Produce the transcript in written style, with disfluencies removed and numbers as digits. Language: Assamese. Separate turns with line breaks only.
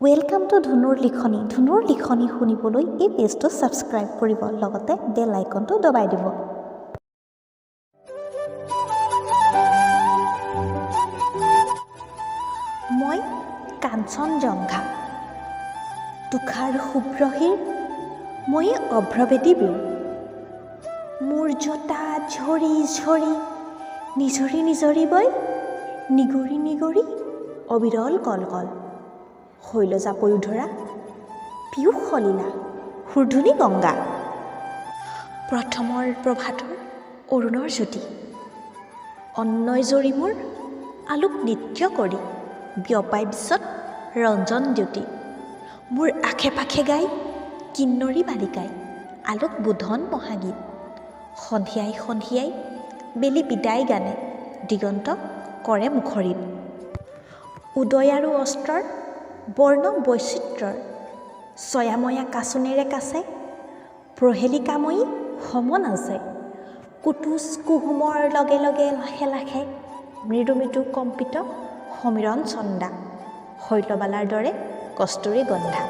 Welcome to ধুনুৰ লিখনি। ধুনুৰ লিখনি শুনিবলৈ এই পেজটো ছাবস্ক্ৰাইব কৰিব, লগতে বেল আইকনটো দবাই দিব। মই কাঞ্চনজংঘা, তুষাৰ শুভ্ৰশিৰ, ময়ে অভ্ৰভেদী বীৰ। মোৰ জঁটা ঝৰি ঝৰি নিজৰি নিজৰি বৈ নিগৰি নিগৰি অবিৰল কল কল। শৈলজা পয়োধৰা পীয়ূষ সলিলা সুৰধুনী গংগা। প্ৰথমৰ প্ৰভাতৰ অৰুণৰ জ্যোতি, অন্বয় জৰি মোৰ আলোক নৃত্য কৰি বিয়পাই বিশ্বত ৰঞ্জন দ্যুতি। মোৰ আশে পাশে গাই কিন্নৰী বালিকাই আলোক বোধন মহাগীত। সন্ধিয়াই সন্ধিয়াই বেলি বিদায় গানে দিগন্ত কৰে মুখৰিত। উদয় আৰু অস্ত্ৰৰ বৰ্ণ বৈচিত্ৰ্যৰ ছয়াময়া কাচোনেৰে কাছে প্ৰহেলিকাময়ী সম নাচে। কুটুচ কুহুমৰ লগে লগে লাখে লাখে মৃদু মৃদু কম্পিত সমীৰণ চন্দা, শৈলবালাৰ দৰে কস্তুৰী গন্ধা।